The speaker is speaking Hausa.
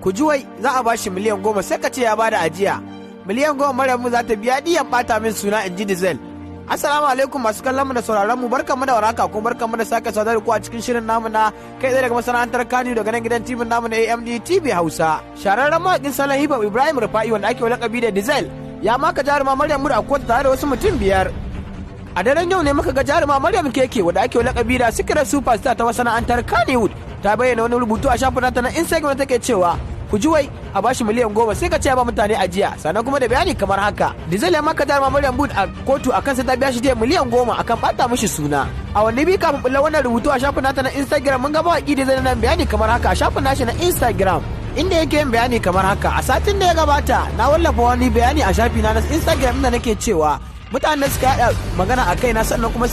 Ku ji wai za a bashi miliyan 10, sai ka ce ya bada ajiya. Miliyan 10 Maryam za ta biya diyan bata min suna, in ji Diesel. Assalamu alaikum masu kallon mu da sauraron mu, barkanmu da warhaka kuma barkanmu da sake saduwa da ku a cikin shirin namu na kai tsaye daga masana'antar Kano, daga nan gidan TV namu na AMD TV Hausa. Shahararren mawaƙin salon hip hop Ibrahim Rufa'i, wanda ake lakabi da Diesel, ya maka jaruma Maryam Mura a kotu tare da wasu mutum biyar. A daren yau ne muka ga jaruma Maryam Keke, wadda ake lakabi da Secret Superstar ta masana'antar Kannywood, ta bayyana wani rubutu a shafin nata na Instagram. Take cewa, "Ku ji wai a bashi miliyan 10, sai ka ce ba mutane ajiya." Sannan kuma da bayani kamar haka: Diesel ya maka jaruma Maryam Booth a kotu akan sai ta biya shi miliyan 10 akan bata mishi suna. A wani bi kafin bulla wannan rubutu a shafin nata na Instagram, mun ga mawaki Diesel nan bayani kamar haka a shafin nashi na Instagram, inda yake yin bayani kamar haka: "A satin da ya gabata na wallafa wani bayani a shafina na Instagram inda nake cewa mutanen da suka yada magana a kaina sannan kuma